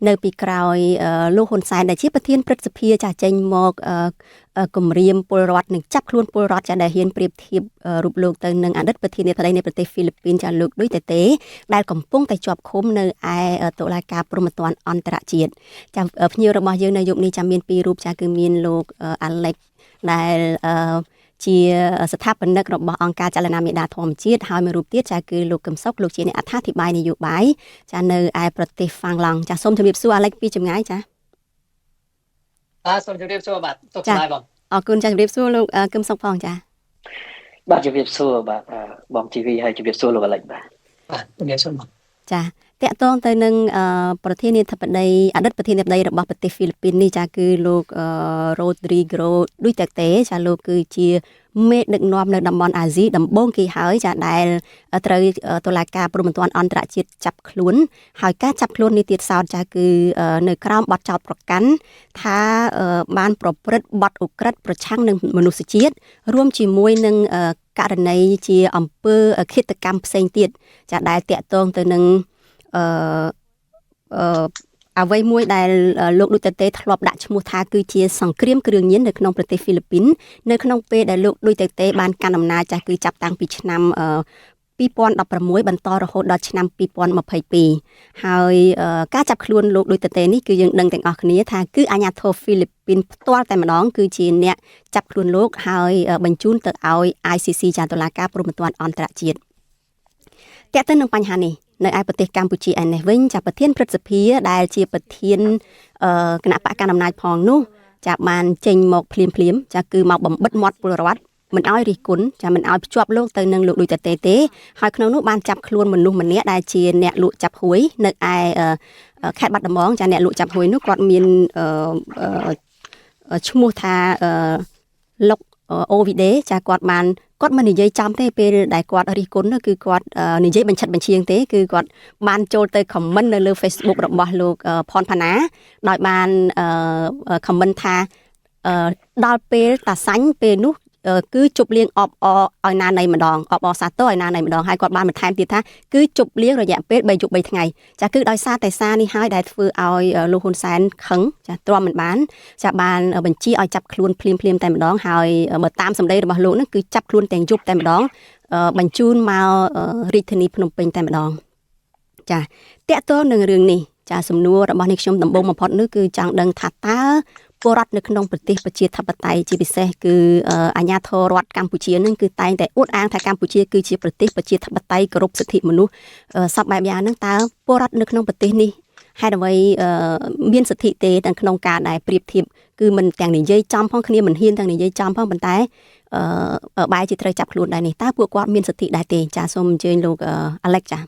នៅពីក្រោយលោកហ៊ុនសែនដែលជាប្រធានព្រឹទ្ធសភាចាចេញមកគម្រាមពលរដ្ឋនិងចាប់ខ្លួនពលរដ្ឋចាដែលហ៊ានប្រៀបធៀបរូបលោកទៅនឹងអតីតប្រធានាធិបតីនៃប្រទេសហ្វីលីពីនចាលោកឌុយតេតេដែលកំពុងតែជាប់ឃុំនៅឯតុលាការព្រហ្មទណ្ឌអន្តរជាតិចាភ្ញៀវរបស់យើងនៅយប់នេះចាមានពីររូបចាគឺមានលោកអាឡិចដែលជាស្ថាបនិករបស់អង្គការចលនាមេដាធម្មជាតិហើយមួយរូបទៀតចាគឺលោកកឹមសុខលោកជាអ្នកអត្ថាធិប្បាយនយោបាយចានៅឯប្រទេសហ្វាំងឡង់ចាសូមជម្រាបសួរអាឡិចពីចម្ងាយចាបាទសូមជម្រាបសួរបាទសុខសប្បាយបងអរគុណចាជម្រាបសួរលោកកឹមសុខផងចាបាទជម្រាបសួរបាទបងជីវីហើយជម្រាបសួរលោកអាឡិចបាទបាទជម្រាបសួរបងចាតកតងទៅនឹងប្រធានាធិបតីអតីតប្រធានាធិបតីរបស់ប្រទេសហ្វីលីពីននេះចាគឺលោក Rodrigo Duterte ចាលោកគឺជាមេដឹកនាំនៅតំបន់អាស៊ីដំបូងគេហើយចាដែលត្រូវតុលាការព្រហ្មទណ្ឌអន្តរជាតិចាប់ខ្លួនហើយការចាប់ខ្លួននេះទៀតសោតចាគឺនៅក្រោមបទចោទប្រកាន់ថាបានប្រព្រឹត្តបទឧក្រិដ្ឋប្រឆាំងនឹងមនុស្សជាតិរួមជាមួយនឹងករណីជាអំពើឃាតកម្មផ្សេងទៀតចាដែលតាក់ទងទៅនឹងអឺអ្វីមួយដែលលោកឌូតេតេធ្លាប់ដាក់ឈ្មោះថាគឺជាសង្គ្រាមគ្រឿងញៀននៅក្នុងប្រទេសហ្វីលីពីននៅក្នុងពេលដែលលោកឌូតេតេបានកាន់អំណាចចាស់គឺចាប់តាំងពីឆ្នាំ2016បន្តរហូតដល់ឆ្នាំ2022ហើយការចាប់ខ្លួនលោកឌូតេតេនេះគឺយើងដឹងទាំងអស់គ្នាថាគឺអាជ្ញាធរហ្វីលីពីនផ្ទាល់តែម្ដងគឺជាអ្នកចាប់ខ្លួនលោកហើយបញ្ជូនទៅឲ្យ ICC ចាតុលាការព្រហ្មទណ្ឌអន្តរជាតិទាក់ទងនឹងបញ្ហានេះនៅឯប្រទេសកម្ពុជាឯនេះវិញចាប្រធានព្រឹទ្ធសភាដែលជាប្រធានគណៈបកកណ្ដាលអំណាចផងនោះចាបានចេញមកភ្លាមភ្លាមចាគឺមកបំបិតមាត់ពលរដ្ឋមិនឲ្យរិះគន់ចាមិនឲ្យភ្ជាប់លោកទៅនឹងលោកឌុយតេតេទេហើយក្នុងនោះបានចាប់ខ្លួនមនុស្សម្នាក់ដែលជាអ្នកលក់ចាប់ហួយនៅឯខេត្តបាត់ដំបងចាអ្នកលក់ចាប់ហួយនោះគាត់មានឈ្មោះថាលោកអូវីដេចាគាត់បានគាត់មិននិយាយចំទេពេលដែលគាត់រិះគន់នោះគឺគាត់និយាយបញ្ឆិតបញ្ឈៀងទេគឺគាត់បានចូលទៅ comment នៅលើ Facebook របស់លោកផនផាណាដោយបាន comment ថាដល់ពេលតាសាញ់ពេលនោះគឺជប់លៀងអបអឲ្យណាណីម្ដងអបអសាទរឲ្យណាណីម្ដងហើយគាត់បានបន្ថែមទៀតថាគឺជប់លៀងរយៈពេល3យប់3ថ្ងៃចាគឺដោយសារតែសារនេះហើយដែលធ្វើឲ្យលោកហ៊ុនសែនខឹងចាទ្រាំមិនបានចាបានបញ្ជាឲ្យចាប់ខ្លួនភ្លាមភ្លាមតែម្ដងហើយបើតាមសម្ដីរបស់លោកនោះគឺចាប់ខ្លួនទាំងយប់តែម្ដងបញ្ជូនមករាជធានីភ្នំពេញតែម្ដងចាតកតងនឹងរឿងនេះចាសំណួររបស់នេះខ្ញុំដំបូងបំផុតនោះគឺចង់ដឹងថាតើពលរដ្ឋនៅក្នុងប្រទេសប្រជាធិបតេយ្យជាពិសេសគឺអាជ្ញាធររដ្ឋកម្ពុជានឹងគឺតែងតែអួតអាងថាកម្ពុជាគឺជាប្រទេសប្រជាធិបតេយ្យគោរពសិទ្ធិមនុស្សសពបែបយ៉ាងហ្នឹងតើពលរដ្ឋនៅក្នុងប្រទេសនេះហេតុអ្វីមានសិទ្ធិទេទាំងក្នុងការដែលប្រៀបធៀបគឺមិនទាំងនិយាយចំផងគ្នាមិនហ៊ានទាំងនិយាយចំផងប៉ុន្តែបែរជាត្រូវចាប់ខ្លួនដែរនេះតើពួកគាត់មានសិទ្ធិដែរទេចាសូមអញ្ជើញលោកអាឡិចចា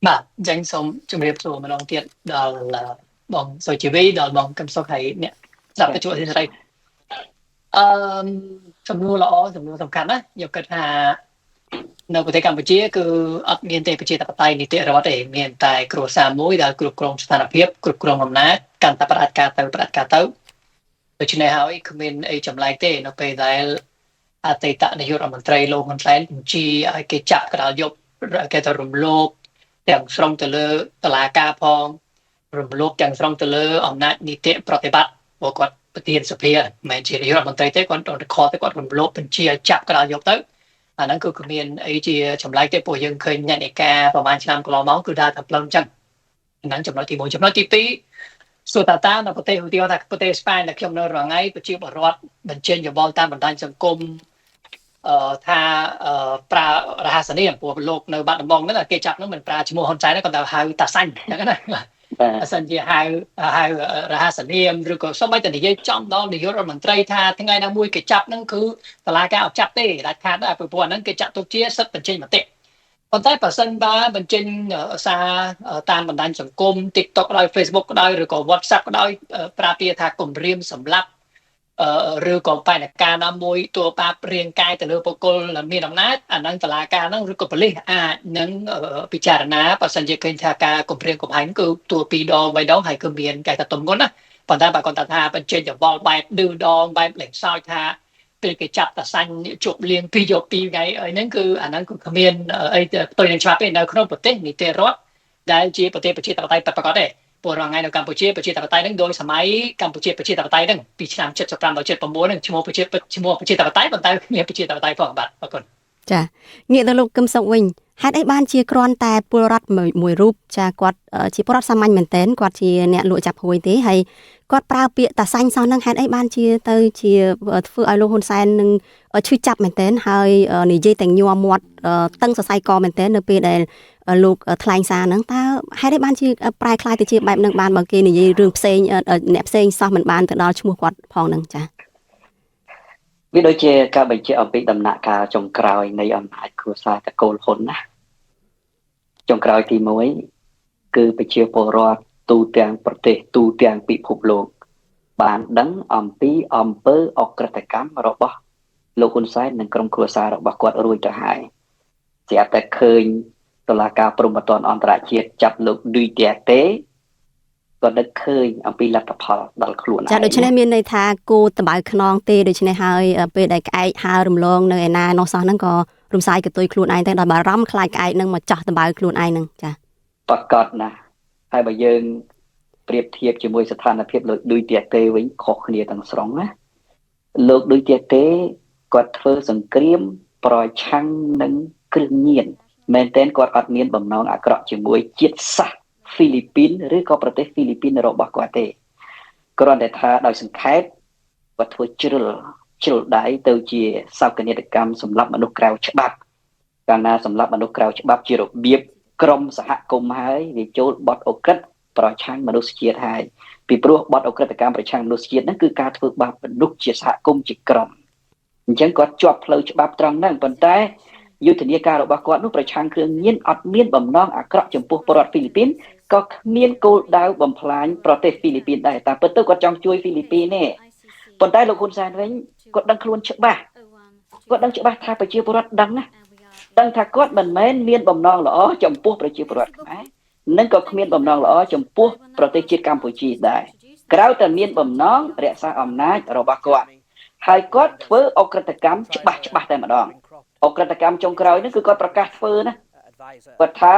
បាទអញ្ចឹងសូមជម្រាបសួរម្ដងទៀតដល់បងសុជីវីដល់បងកឹមសុខហើយអ្នកស្ដាប់វិទ្យុអាស៊ីសេរីអឺសំណួរល្អសំណួរសំខាន់ណាយកគិតថានៅប្រទេសកម្ពុជាគឺអត់មានទេប្រជាធិបតេយ្យនីតិរដ្ឋទេមានតែគ្រួសារមួយដែលគ្រប់គ្រងស្ថានភាពគ្រប់គ្រងអំណាចកាន់តែផ្ដាច់ការទៅផ្ដាច់ការទៅដូច្នេះហើយគ្មានអីចម្លែកទេនៅពេលដែលអតីតនាយករដ្ឋមន្ត្រីលោកហ៊ុនសែនបញ្ជាឲ្យគេចាប់កណ្ដាលយប់គេទៅរំលោភទាំងស្រុងទៅលើតុលាការផងរំលោភទាំងស្រុងទៅលើអំណាចនីតិប្រតិបត្តិព្រោះគាត់ប្រធានសភាមិនមែនជានាយករដ្ឋមន្ត្រីទេគាត់រខទៅគាត់រំលោភបញ្ជាឲ្យចាប់កណ្ដាលយកទៅអាហ្នឹងគឺគ្មានអីជាចម្លែកទេព្រោះយើងឃើញអ្នកនៃការប្រហែលឆ្នាំកន្លងមកគឺដើរតែផ្លឹងចឹងហ្នឹងចំណុចទី1ចំណុចទី2សួរតាតានៅប្រទេសឧទាហរណ៍ថាប្រទេសស្ប៉ាញដែលខ្ញុំនៅរងថ្ងៃប្រជាពលរដ្ឋបញ្ចេញយោបល់តាមបណ្ដាញសង្គមថាប្រើរហស្សនាមព្រោះលោកនៅបាត់ដំបងហ្នឹងគេចាប់ហ្នឹងមិនប្រើឈ្មោះហ៊ុនសែនទេគាត់តែហៅតាសាញ់ហ្នឹងណាបើសិនជាហៅរហស្សនាមឬក៏សូម្បីតែនិយាយចំដល់នាយករដ្ឋមន្ត្រីថាថ្ងៃណាមួយគេចាប់ហ្នឹងគឺតុលាការអត់ចាប់ទេដាច់ខាតដែរព្រោះអាហ្នឹងគេចាត់ទុកជាសិទ្ធិបញ្ចេញមតិប៉ុន្តែបើសិនបើបញ្ចេញសារតាមបណ្ដាញសង្គម TikTok ក៏ដោយ Facebook ក៏ដោយឬក៏ WhatsApp ក៏ដោយប្រើពាក្យថាគំរាមសម្លាប់ឬក៏បញ្ហាការណាមួយតួបាបរាងកាយទៅលើបុគ្គលមានអំណាចអានឹងតឡាការហ្នឹងឬក៏ប៉ូលីសអាចនឹងពិចារណាបើសិនជាឃើញថាការគំរាមកំហែងគឺតួ2ដង3ដងហើយគឺមានគេថាទំងន់ណាប៉ុន្តែបើគាត់ថាបញ្ចេញយោបល់បែបឌឺដងបែបលេងសើចថាពេលគេចាប់តាសាញ់ជប់លៀងពីយក2ថ្ងៃអីហ្នឹងគឺអាហ្នឹងគឺគ្មានអីផ្ទុយនឹងច្បាប់ទេនៅក្នុងប្រទេសនីតិរដ្ឋ ដែលជាប្រទេសប្រជាធិបតេយ្យពិតប្រាកដទេពលរដ្ឋថ្ងៃនៅកម្ពុជាប្រជាធិបតេយ្យហ្នឹងដោយសម័យកម្ពុជាប្រជាធិបតេយ្យហ្នឹងពីឆ្នាំ75ដល់79ហ្នឹងឈ្មោះប្រជាឈ្មោះប្រជាធិបតេយ្យប៉ុន្តែគ្មានប្រជាធិបតេយ្យផងបាទអរគុណ ចាងាកទៅលោកកឹមសុខវិញហេតុអីបានជាគ្រាន់តែពលរដ្ឋមួយរូបចាគាត់ជាពលរដ្ឋសាមញ្ញមែនទែនគាត់ជាអ្នកលក់ចាប់ហួយទេហើយគាត់ប្រើពាក្យតាសាញ់សោះហ្នឹងហេតុអីបានជាទៅជាធ្វើឲ្យលោកហ៊ុនសែននឹងឈឺចាប់មែនទែនហើយនិយាយតែញ័រមាត់តឹងសរសៃកមែនទែននៅពេលដែលលោកថ្លែងសារហ្នឹងតើហេតុអីបានជាប្រែក្លាយទៅជាបែបហ្នឹងបានបើគេនិយាយរឿងផ្សេងអ្នកផ្សេងសោះមិនបានទៅដល់ឈ្មោះគាត់ផងហ្នឹងចា វាដូចជាការបញ្ជាក់អំពីដំណាក់កាលចុងក្រោយនៃអំណាចគ្រួសារតកូលហ៊ុនណាចុងក្រោយទី1គឺប្រជាពលរដ្ឋទូទាំងប្រទេសទូទាំងពិភពលោកបានដឹងអំពីអំពើអក្រិតកម្មរបស់លោកហ៊ុនសែននិងក្រុមគ្រួសាររបស់គាត់រួចទៅហើយស្រាប់តែឃើញតុលាការព្រហ្មទណ្ឌអន្តរជាតិចាប់លោកឌុយតេតេក៏នឹកឃើញអំពីលទ្ធផលដល់ខ្លួនឯងចាដូច្នេះមានន័យថាគោតបៅខ្នងទេដូច្នេះហើយពេលដែលក្អែកហើររំលងនៅឯណានោះសោះហ្នឹងក៏រំសាយកតុយខ្លួនឯងទៅដោយបារម្ភខ្លាចក្អែកហ្នឹងមកចោះតបៅខ្លួនឯងហ្នឹងចាប្រកាសណាស់ហើយបើយើងប្រៀបធៀបជាមួយស្ថានភាពលោកឌុយតេតេវិញខុសគ្នាទាំងស្រុងណាលោកឌុយតេតេគាត់ធ្វើសង្គ្រាមប្រឆាំងនឹងគ្រឿងញៀនមែនទែនគាត់អត់មានបំណងអាក្រក់ជាមួយជាតិសាសន៍ហ្វីលីពីនឬក៏ប្រទេសហ្វីលីពីនរបស់គាត់ទេគ្រាន់តែថាដោយសង្ខេបគាត់ធ្វើជ្រុលដៃទៅជាសោកនាដកម្មសម្រាប់មនុស្សក្រៅច្បាប់កាលណាសម្រាប់មនុស្សក្រៅច្បាប់ជារបៀបក្រុមសហគមន៍ហើយវាចូលបទឧក្រិដ្ឋប្រឆាំងមនុស្សជាតិហើយពីព្រោះបទឧក្រិដ្ឋកម្មប្រឆាំងមនុស្សជាតិហ្នឹងគឺការធ្វើបាបមនុស្សជាសហគមន៍ជាក្រុមអញ្ចឹងគាត់ជាប់ផ្លូវច្បាប់ត្រង់ហ្នឹងប៉ុន្តែយុទ្ធនាការរបស់គាត់នោះប្រឆាំងគ្រឿងញៀនអត់មានបំណងអាក្រក់ចំពោះពលរដ្ឋហ្វីលីពីនក៏គ្មានគោលដៅបំផ្លាញប្រទេសហ្វីលីពីនដែរតាមពិតទៅគាត់ចង់ជួយហ្វីលីពីនទេប៉ុន្តែលោកហ៊ុនសែនវិញគាត់ដឹងខ្លួនច្បាស់គាត់ដឹងច្បាស់ថាប្រជាពលរដ្ឋដឹងណាដឹងថាគាត់មិនមែនមានបំណងល្អចំពោះប្រជាពលរដ្ឋខ្មែរនិងក៏គ្មានបំណងល្អចំពោះប្រទេសជាតិកម្ពុជាដែរក្រៅតែមានបំណងរក្សាអំណាចរបស់គាត់ហើយគាត់ធ្វើអក្រិតកម្មច្បាស់តែម្ដងអក្រិតកម្មចុងក្រោយនេះគឺគាត់ប្រកាសធ្វើណាគាត់ថា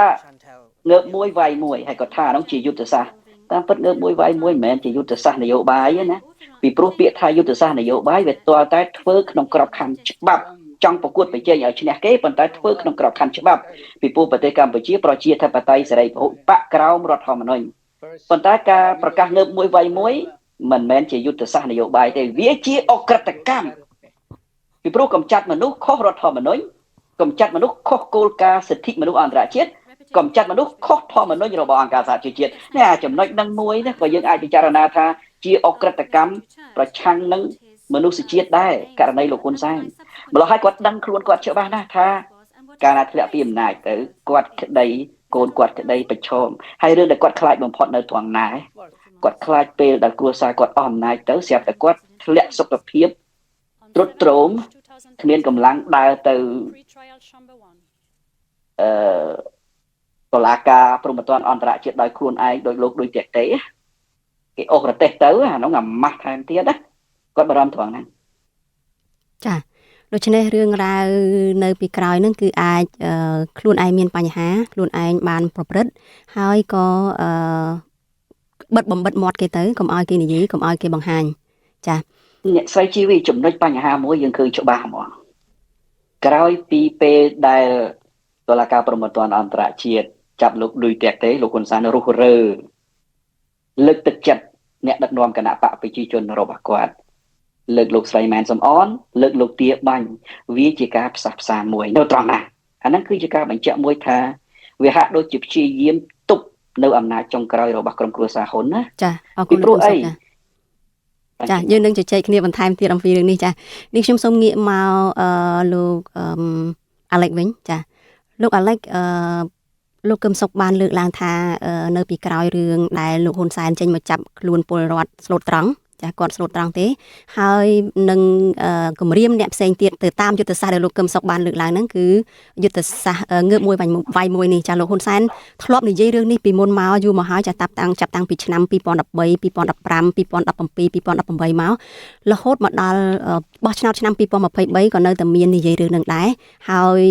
ងើបមួយវាយមួយហើយគាត់ថានោះជាយុទ្ធសាស្ត្រតាមពិតងើបមួយវាយមួយមិនមែនជាយុទ្ធសាស្ត្រនយោបាយទេណាពីព្រោះពាក្យថាយុទ្ធសាស្ត្រនយោបាយវាទាល់តែធ្វើក្នុងក្របខ័ណ្ឌច្បាប់ចង់ប្រកួតប្រជែងឲ្យឈ្នះគេប៉ុន្តែធ្វើក្នុងក្របខ័ណ្ឌច្បាប់ពីព្រោះប្រទេសកម្ពុជាប្រជាធិបតេយ្យសេរីពហុបក្សក្រោមរដ្ឋធម្មនុញ្ញប៉ុន្តែការប្រកាសងើបមួយវាយមួយមិនមែនជាយុទ្ធសាស្ត្រនយោបាយទេវាជាអក្រិតកម្មពីព្រោះកំចាត់មនុស្សខុសរដ្ឋធម្មនុញ្ញកំចាត់មនុស្សខុសគោលការណ៍សិទ្ធិមនុស្សអន្តរជាតិកំចាត់មនុស្សខុសធម្មនុញ្ញរបស់អង្គការសហប្រជាជាតិនេះអាចំណុចនឹងមួយនេះក៏យើងអាចពិចារណាថាជាអក្រិតកម្មប្រឆាំងនឹងមនុស្សជាតិដែរករណីលោកហ៊ុនសែនម្ល៉េះហើយគាត់ដឹងខ្លួនគាត់ច្បាស់ណាស់ថាកាលណាធ្លាក់ពីអំណាចទៅគាត់ក្តីកូនគាត់ក្តីប្រឈមហើយរឿងដែលគាត់ខ្លាចបំផុតនៅត្រង់ណាគាត់ខ្លាចពេលដែលគ្រួសារគាត់អស់អំណាចទៅស្រាប់តែគាត់ធ្លាក់សុខភាពទ្រុឌទ្រោមគ្មានកម្លាំងដើរទៅតុលាការព្រហ្មទណ្ឌអន្តរជាតិដោយខ្លួនឯងដោយលោកដូចតេតេគេអូសរទេះទៅអានោះអាម៉ាស់ថែមទៀតណាគាត់បារម្ភត្រង់ហ្នឹងចាដូច្នេះរឿងរ៉ាវនៅពីក្រោយហ្នឹងគឺអាចខ្លួនឯងមានបញ្ហាខ្លួនឯងបានប្រព្រឹត្តហើយក៏បិទបំបិតមាត់គេទៅកុំឲ្យគេនិយាយកុំឲ្យគេបង្ហាញចាអ្នកស្រីជីវីចំណុចបញ្ហាមួយយើងឃើញច្បាស់ហ្មងក្រោយពីពេលដែលតុលាការព្រហ្មទណ្ឌអន្តរជាតិចាប់លោកឌុយតេតេលោកហ៊ុនសែនរុះរើលើកទឹកចិត្តអ្នកដឹកនាំគណៈបកប្រជាជនរបស់គាត់លើកលោកស្រីម៉ែនសំអនលើកលោកទាបាញ់វាជាការផ្សះផ្សាមួយនៅត្រង់ណាអាហ្នឹងគឺជាការបញ្ជាក់មួយថាវាហាក់ដូចជាព្យាយាមទប់នៅអំណាចចុងក្រោយរបស់ក្រុមគ្រួសារហ៊ុនណាចាអរគុណព្រោះអីចាយើងនឹងជជែកគ្នាបន្ថែមទៀតអំពីរឿងនេះចានេះខ្ញុំសូមងាកមកលោកអាឡិចវិញចាលោកអាឡិចលោកកឹមសុខបានលើកឡើងថានៅពីក្រោយរឿងដែលលោកហ៊ុនសែនចេញមកចាប់ខ្លួនពលរដ្ឋស្លូតត្រង់ ចាគាត់ស្លូតត្រង់ទេហើយនឹងគម្រាមអ្នកផ្សេងទៀតទៅតាមយុទ្ធសាស្ត្រដែលលោកកឹមសុខបានលើកឡើងហ្នឹងគឺយុទ្ធសាស្ត្រងើបមួយវាយមួយនេះចាលោកហ៊ុនសែនធ្លាប់និយាយរឿងនេះពីមុនមកយូរមកហើយចាតាប់តាំងចាប់តាំងពីឆ្នាំ2013 2015 2017 2018មករហូតមកដល់បោះឆ្នោតឆ្នាំ2023ក៏នៅតែមាននិយាយរឿងនឹងដែរហើយ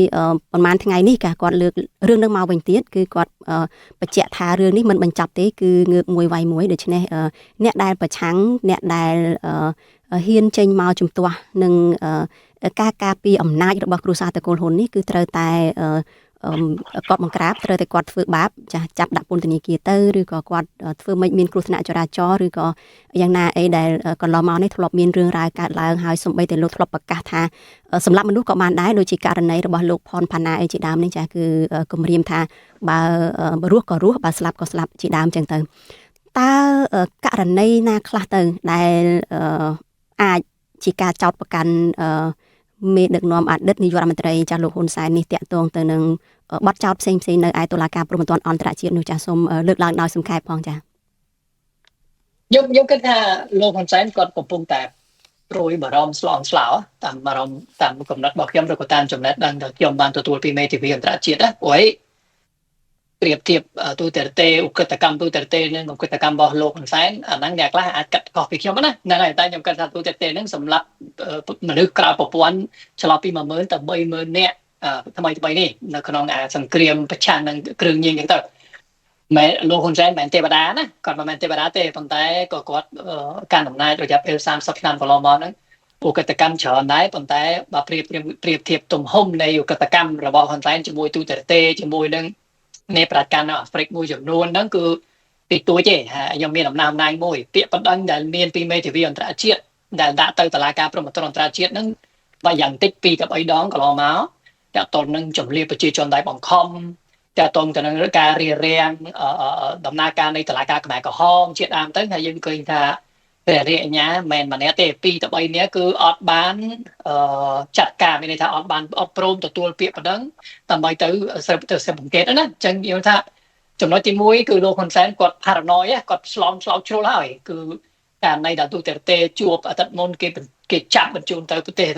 ប្រហែលថ្ងៃនេះក៏គាត់លើករឿងនឹងមកវិញទៀតគឺគាត់បញ្ជាក់ថារឿងនេះមិនបញ្ចប់ទេគឺងើបមួយវាយមួយដូច្នេះអ្នកដែលប្រឆាំងអ្នកដែលហ៊ានចេញមកជំទាស់នឹងការការពារអំណាចរបស់គ្រួសារតកូលហ៊ុននេះគឺត្រូវតែគាត់បង្ក្រាបត្រូវតែគាត់ធ្វើបាបចាស់ចាប់ដាក់ពន្ធនាគារទៅឬក៏គាត់ធ្វើម៉េចមានគ្រោះថ្នាក់ចរាចរណ៍ឬក៏យ៉ាងណាអីដែលកន្លងមកនេះធ្លាប់មានរឿងរ៉ាវកើតឡើងហើយសូម្បីតែលោកធ្លាប់ប្រកាសថាសម្រាប់មនុស្សក៏បានដែរដូចជាករណីរបស់លោកផនផាណាអីជាដើមនេះចាស់គឺគម្រាមថាបើរស់ក៏រស់បើស្លាប់ក៏ស្លាប់ជាដើមចឹងទៅតើករណីណាខ្លះទៅដែលអាចជាការចោទប្រកាន់មេដឹកនាំអតីតនាយករដ្ឋមន្ត្រីចាស់លោកហ៊ុនសែននេះតាក់ទងទៅនឹងបទចោទផ្សេងៗនៅឯតុលាការព្រហ្មទណ្ឌអន្តរជាតិនោះចាស់សូមលើកឡើងដោយសង្ខេបផងចា៎ខ្ញុំគិតថាលោកហ៊ុនសែនគាត់កំពុងតែព្រួយបារម្ភស្លន់ស្លោតាមបារម្ភតាមកំណត់របស់ខ្ញុំឬក៏តាមចំណេះដឹងដែលខ្ញុំបានទទួលពីមេធាវីអន្តរជាតិណាព្រោះប្រៀបធៀបទូតេឧក្រិដ្ឋកម្មទូតេនិងឧក្រិដ្ឋកម្មរបស់លោកហ៊ុនសែនអាហ្នឹងអ្នកខ្លះអាចកាត់ខុសពីខ្ញុំណាហ្នឹងហើយតែខ្ញុំគិតថាទូតេហ្នឹងសម្រាប់មនុស្សក្រៅប្រព័ន្ធឆ្លោះពី10000ទៅ30000នាក់ថ្មីៗនេះនៅក្នុងអាសង្គ្រាមប្រឆាំងនឹងគ្រឿងញៀនចឹងទៅមែនលោកហ៊ុនសែនមិនមែនទេវតាណាគាត់មិនមែនទេវតាទេប៉ុន្តែក៏គាត់កាន់អំណាចរយៈពេល30ឆ្នាំកន្លងមកហ្នឹងឧក្រិដ្ឋកម្មច្រើនដែរប៉ុន្តែបើប្រៀបធៀបទំហំនៃឧក្រិដ្ឋកម្មរបស់ហ៊ុនសែនជាមួយទូតេជាមួយនឹងនៃប្រជាការនៅអាហ្វ្រិកមួយចំនួនហ្នឹងគឺតិចតួចទេខ្ញុំមានអំណាចមួយពាក្យបណ្ដឹងដែលមានពីមេធាវីអន្តរជាតិដែលដាក់ទៅតុលាការព្រហ្មទណ្ឌអន្តរជាតិហ្នឹងបើយ៉ាងតិច2ទៅ3ដងកន្លងមកតាក់ទងនឹងជំលៀប្រជាជនដែលបង្ខំតាក់ទងទៅនឹងការរារាំងដំណើរការនៃតុលាការខ្មែរក្រហមជាដើមទៅហើយយើងឃើញថាព្រះរាជអាជ្ញាមិនមែនម្នាក់ទេ2ទៅ3នាក់គឺអត់បានចាត់ការមានន័យថាអត់បានអត់ព្រមទទួលពាក្យបណ្ដឹងដើម្បីទៅស៊ើបអង្កេតណាអញ្ចឹងយើងថាចំណុចទី1គឺលោកហ៊ុនសែនគាត់ paranoid គាត់ស្លន់ស្លោជ្រុលហើយគឺករណីដែលទូតេជួបអាទិត្យមុនគេចាប់បញ្ជូនទៅប្រទេស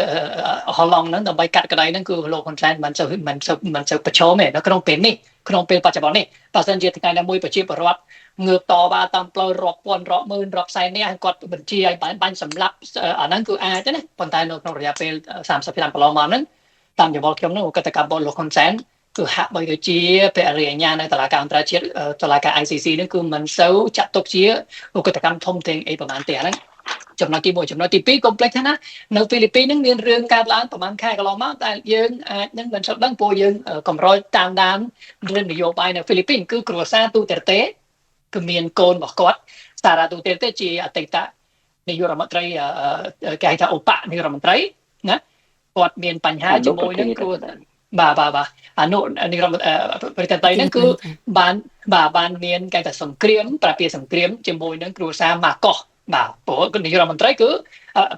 ហូឡង់ហ្នឹងដើម្បីកាត់ក្តីហ្នឹងគឺលោកហ៊ុនសែនមិនសូវប្រឈមទេនៅក្នុងពេលនេះក្នុងពេលបច្ចុប្បន្ននេះបើសិនជាថ្ងៃណាមួយប្រជាពលរដ្ឋងើបតវ៉ាតាមផ្លូវរាប់ពាន់រាប់ម៉ឺនរាប់សែននាក់គាត់បញ្ជាឲ្យបាញ់សម្លាប់អាហ្នឹងគឺអាចណាប៉ុន្តែនៅក្នុងរយៈពេល30ឆ្នាំកន្លងមកហ្នឹងតាមយោបល់ខ្ញុំហ្នឹងកតកម្មរបស់លោកហ៊ុនសែនគឺហាក់បីដូចជាព្រះរាជអាជ្ញានៅតុលាការអន្តរជាតិតុលាការ ICC ហ្នឹងគឺមិនសូវចាត់ទុកជាឧក្រិដ្ឋកម្មធំធេងអីប្រហែលទេអាហ្នឹងចំណុចទី1ចំណុចទី2កុំភ្លេចថាណានៅហ្វីលីពីនហ្នឹងមានរឿងកើតឡើងប្រហែលខែកន្លងមកតែយើងអាចនឹងមិនសូវដឹងព្រោះយើងកម្រតាមដានរឿងនយោបាយនៅហ្វីលីពីនគឺគ្រួសារទូតេគឺមានកូនរបស់គាត់សារ៉ាទូតេជាអតីតនាយករដ្ឋមន្ត្រីគេហៅថាឧបនាយករដ្ឋមន្ត្រីណាគាត់មានបញ្ហាជាមួយនឹងគ្រួសារបាទអនុនាយករដ្ឋមន្ត្រីហ្នឹងគឺបានមានគេថាសង្គ្រាមប្រាពាសង្គ្រាមជាមួយនឹងគ្រួសារម៉ាកុសបាទព្រោះនាយករដ្ឋមន្ត្រីគឺ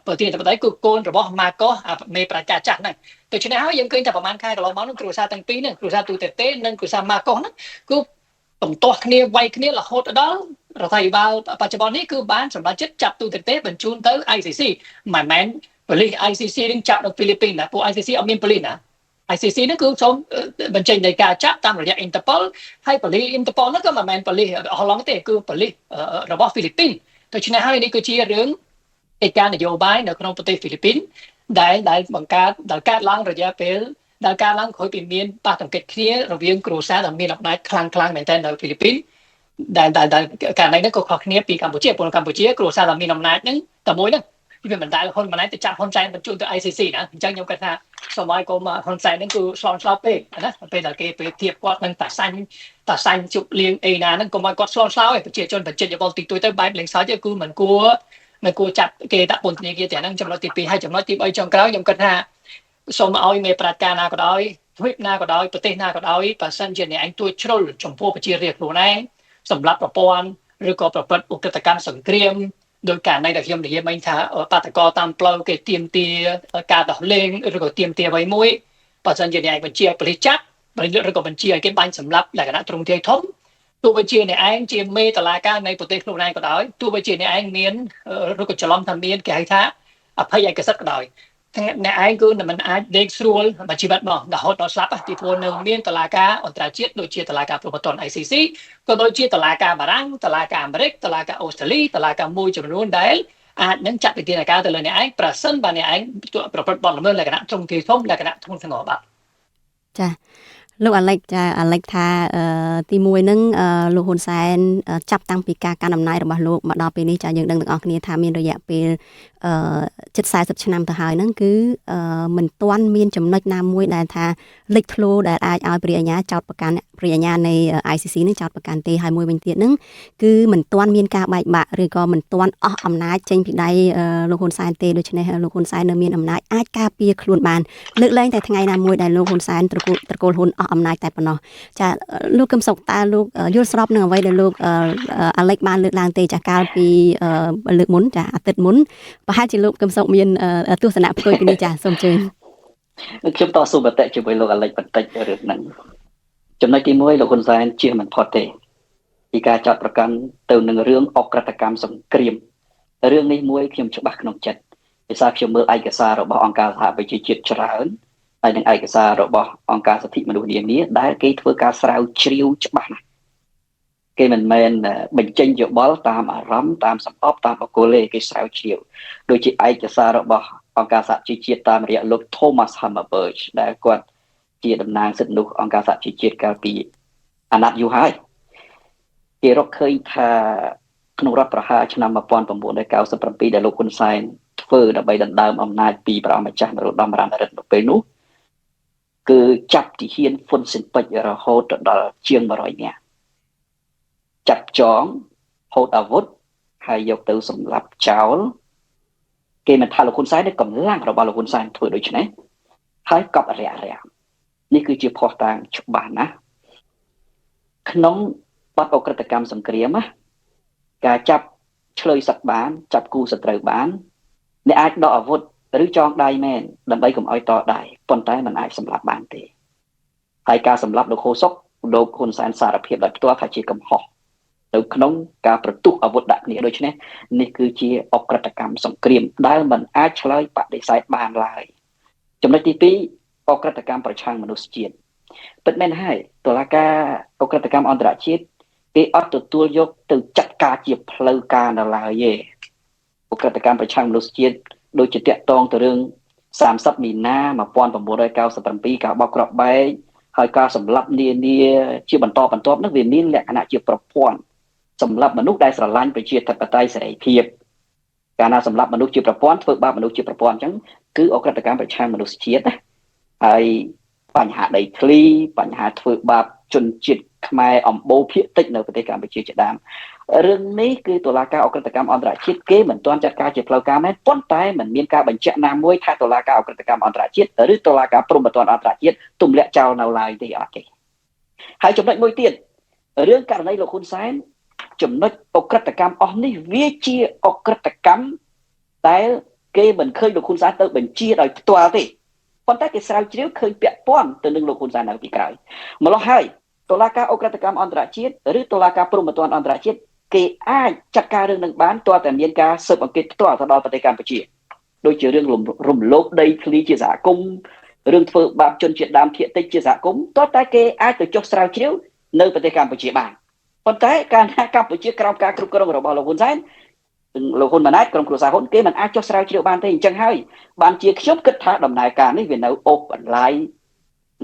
ប្រធានាធិបតីគឺកូនរបស់ម៉ាកុសមេប្រជាចាស់ហ្នឹងដូច្នេះហើយយើងឃើញថាប្រហែលខែកន្លងមកហ្នឹងគ្រួសារទាំងពីរហ្នឹងគ្រួសារទូតេនិងគ្រួសារម៉ាកុសហ្នឹងគឺទំទាស់គ្នាវាយគ្នារហូតដល់រដ្ឋាភិបាលបច្ចុប្បន្ននេះគឺបានសម្រេចចិត្តចាប់ទូតេបញ្ជូនទៅ ICC មិនមែនប៉ូលីស ICC នឹងចាប់នៅហ្វីលីពីនណាពួក ICC អត់មានប៉ូលីសណា ICC ហ្នឹងគឺសូមបញ្ចេញនៃការចាប់តាមរយៈ Interpol ហើយប៉ូលីស Interpol ហ្នឹងក៏មិនមែនប៉ូលីសហូឡង់ទេគឺប៉ូលីសរបស់ហ្វីលីពីនដូច្នេះហើយនេះគឺជារឿងកិច្ចការនយោបាយនៅក្នុងប្រទេសហ្វីលីពីនដែលបង្កើតដែលកើតឡើងរយៈពេលដែលកើតឡើងក្រោយពីមានប៉ះទង្គិចគ្នារវាងគ្រួសារដែលមានអំណាចខ្លាំងៗមែនទែននៅហ្វីលីពីនដែលករណីនេះក៏ខុសគ្នាពីកម្ពុជាព្រោះកម្ពុជាគ្រួសារដែលមានអំណាចហ្នឹងតែមួយហ្នឹងវាមិនដែលហ៊ុនម៉ាណែតទៅចាប់ហ៊ុនសែនបញ្ជូនទៅ ICC ណាអញ្ចឹងខ្ញុំគិតថាសម័យកុំហ៊ុនសែនហ្នឹងគឺស្លន់ស្លោពេកណាពេលដែលគេប្រៀបធៀបគាត់នឹងតាសាញ់ជប់លៀងអីណាហ្នឹងកុំឲ្យគាត់ស្លន់ស្លោឯងប្រជាជនបញ្ចេញយោបល់តិចតួចទៅបែបលេងសើចគឺមិនគួរចាប់គេដាក់ពន្ធនាគារទាំងហ្នឹងចំណុចទី2ហើយចំណុចទី3ចុងក្រោយខ្ញុំគិតថាសូមឲ្យមេប្រាជ្ញាណាក៏ដោយទ្វីបណាក៏ដោយប្រទេសណាក៏ដោយបើសិនជាអ្នកឯងទួចជ្រុលចំពោះប្រជារាស្ត្រខ្លួនឯងសម្រាប់ប្រព័ន្ធឬក៏ប្រព្រឹត្តឧក្រិដ្ឋកម្មសង្គ្រាមដោយករណីដែលខ្ញុំនិយាយមិញថាបាតកោតាមផ្លូវគេទាមទារការដោះលែងឬក៏ទាមទារអ្វីមួយបើសិនជាអ្នកឯងបញ្ជាឲ្យប៉ូលីសចាប់ឬក៏បញ្ជាឲ្យគេបាញ់សម្លាប់លក្ខណៈទ្រង់ទ្រាយធំ ទោះបីជាអ្នកឯងជាមេតឡាការនៃប្រទេសខ្លួនឯងក៏ដោយទោះបីជាអ្នកឯងមានឬក៏ច្រឡំថាមានគេហៅថាអភ័យឯកសិទ្ធិក៏ដោយអ្នកឯងគឺមិនអាចដេកស្រួលមួយជីវិតមករហូតដល់ស្លាប់ទីព្រោះនៅមានតឡាការអន្តរជាតិដូចជាតឡាការព្រហ្មទណ្ឌ ICC ក៏ដូចជាតឡាការបារាំងតឡាការអាមេរិកតឡាការអូស្ត្រាលីតឡាការមួយចំនួនដែលអាចនឹងចាត់វិធានការទៅលើអ្នកឯងប្រសិនបើអ្នកឯងប្រព្រឹត្តបទល្មើសលក្ខណៈទ្រង់ទ្រាយធំលក្ខណៈធ្ងន់ធ្ងរបាទចាលោកអាឡិចចាអាឡិចថាទី1ហ្នឹងលោកហ៊ុនសែនចាប់តាំងពីការកាន់អំណាចរបស់លោកមកដល់ពេលនេះចាយើងដឹងទាំងអស់គ្នាថាមានរយៈពេលជិត40ឆ្នាំទៅហើយហ្នឹងគឺមិនទាន់មានចំណុចណាមួយដែលថាលេចធ្លោដែលអាចឲ្យព្រះអាជ្ញាចោទប្រកាន់ព្រះអាជ្ញានៃ ICC នឹងចោទប្រកាន់ទេហើយមួយវិញទៀតហ្នឹងគឺមិនទាន់មានការបែកបាក់ឬក៏មិនទាន់អស់អំណាចចេញពីដៃលោកហ៊ុនសែនទេដូច្នេះលោកហ៊ុនសែននៅមានអំណាចអាចការពារខ្លួនបានលើកលែងតែថ្ងៃណាមួយដែលលោកហ៊ុនសែនត្រកូលហ៊ុនអស់អំណាចតែប៉ុណ្ណោះចាលោកកឹមសុខតើលោកយល់ស្របនឹងអ្វីដែលលោកអាឡិចបានលើកឡើងទេចាកាលពីលើកមុនចាអាទិត្យមុនប្រហែលជាលោកកឹមសុខមានទស្សនៈផ្ទុយពីនេះចាសូមអញ្ជើញខ្ញុំតស៊ូមតិជាមួយលោកអាឡិចបន្តិចរឿងហ្នឹងចំណុចទី1លោកហ៊ុនសែនជៀសមិនផុតទេពីការចាត់ប្រកាន់ទៅនឹងរឿងអក្រិតកម្មសង្គ្រាមរឿងនេះមួយខ្ញុំច្បាស់ក្នុងចិត្តភាសាខ្ញុំមើលឯកសាររបស់អង្គការសហប្រជាជាតិច្រើនហើយនិងឯកសាររបស់អង្គការសិទ្ធិមនុស្សនានាដែលគេធ្វើការស្រាវជ្រាវច្បាស់ណាស់គេមិនមែនបញ្ចេញយោបល់តាមអារម្មណ៍តាមសម្អប់តាមបុគ្គលទេគេស្រាវជ្រាវដូចជាឯកសាររបស់អង្គការសហប្រជាជាតិតាមរយៈលោក Thomas Hammarberg ដែលគាត់ជាតំណាងសិទ្ធិមនុស្សអង្គការសហប្រជាជាតិកាលពីអាណត្តិយូរហើយគេរកឃើញថាក្នុងរដ្ឋប្រហារឆ្នាំ1997ដែលលោកហ៊ុនសែនធ្វើដើម្បីដណ្ដើមអំណាចពីព្រះអង្គម្ចាស់នរោត្តមរណរដ្ឋនៅពេលនោះគឺចាប់ទាហានហ្វុនស៊ិនពេជ្ររហូតដល់ជាង100នាក់ចាប់ចងហូតអាវុធហើយយកទៅសម្លាប់ចោលគេមិនថាលោកហ៊ុនសែនទេកម្លាំងរបស់លោកហ៊ុនសែនធ្វើដូច្នេះហើយកប់រាក់រាក់នេះគឺជាភស្តុតាងច្បាស់ណាស់ក្នុងបទអក្រិតកម្មសង្គ្រាមណាការចាប់ឆ្លើយសឹកបានចាប់គូសត្រូវបានអ្នកអាចដកអាវុធឬចងដៃមែនដើម្បីកុំឲ្យតដៃប៉ុន្តែมันអាចសម្លាប់បានទេហើយការសម្លាប់លោកហូសុកលោកហ៊ុនសែនសារភាពដោយផ្ទាល់ថាជាកំហុសនៅក្នុងការប្រទុះអាវុធដាក់គ្នាដូច្នេះនេះគឺជាអក្រិតកម្មសង្គ្រាមដែលมันអាចឆ្លើយបដិសេធបានឡើយចំណុចទី2អក្រិតកម្មប្រឆាំងមនុស្សជាតិពិតមែនហើយតុលាការអក្រិតកម្មអន្តរជាតិគេអត់ទទួលយកទៅចាត់ការជាផ្លូវការនៅឡើយទេអក្រិតកម្មប្រឆាំងមនុស្សជាតិដូចជាតាក់ទងទៅរឿង30មីនា1997ការបោកគ្រាប់បែកហើយការសម្លាប់នានាជាបន្តបន្ទាប់នោះវាមានលក្ខណៈជាប្រព័ន្ធសម្លាប់មនុស្សដែលស្រឡាញ់ប្រជាធិបតេយ្យសេរីភាពកាលណាសម្លាប់មនុស្សជាប្រព័ន្ធធ្វើបាបមនុស្សជាប្រព័ន្ធអញ្ចឹងគឺអក្រិតកម្មប្រឆាំងមនុស្សជាតិណាហើយបញ្ហាដីធ្លីបញ្ហាធ្វើបាបជនជាតិខ្មែរអំបូរភាគតិចនៅប្រទេសកម្ពុជាជាដើមរឿងនេះគឺតុលាការអក្រិតកម្មអន្តរជាតិគេមិនទាន់ចាត់ការជាផ្លូវការមែនប៉ុន្តែមិនមានការបញ្ជាក់ណាមួយថាតុលាការអក្រិតកម្មអន្តរជាតិឬតុលាការព្រហ្មទណ្ឌអន្តរជាតិទម្លាក់ចោលនៅឡើយទេអត់ទេហើយចំណុចមួយទៀតរឿងករណីលោកហ៊ុនសែនចំណុចអក្រិតកម្មអស់នេះវាជាអក្រិតកម្មដែលគេមិនឃើញលោកហ៊ុនសែនទៅបញ្ជាដោយផ្ទាល់ទេប៉ុន្តែគេស្រាវជ្រាវឃើញពាក់ព័ន្ធទៅនឹងលោកហ៊ុនសែននៅពីក្រោយម្ល៉េះហើយតុលាការអក្រិតកម្មអន្តរជាតិឬតុលាការព្រហ្មទណ្ឌអន្តរជាតិគេអាចចាត់ការរឿងនឹងបានទាល់តែមានការស៊ើបអង្កេតផ្ទាល់ទៅដល់ប្រទេសកម្ពុជាដូចជារឿងរំលោភដីធ្លីជាសហគមន៍រឿងធ្វើបាបជនជាតិដើមភាគតិចជាសហគមន៍ទាល់តែគេអាចទៅចុះស្រាវជ្រាវនៅប្រទេសកម្ពុជាបានប៉ុន្តែកាលណាកម្ពុជាក្រោមការគ្រប់គ្រងរបស់លោកហ៊ុនសែនលោកហ៊ុនម៉ាណែតក្រុមគ្រួសារហ៊ុនគេមិនអាចចុះស្រាវជ្រាវបានទេអញ្ចឹងហើយបានជាខ្ញុំគិតថាដំណើរការនេះវានៅអូសបន្លាយ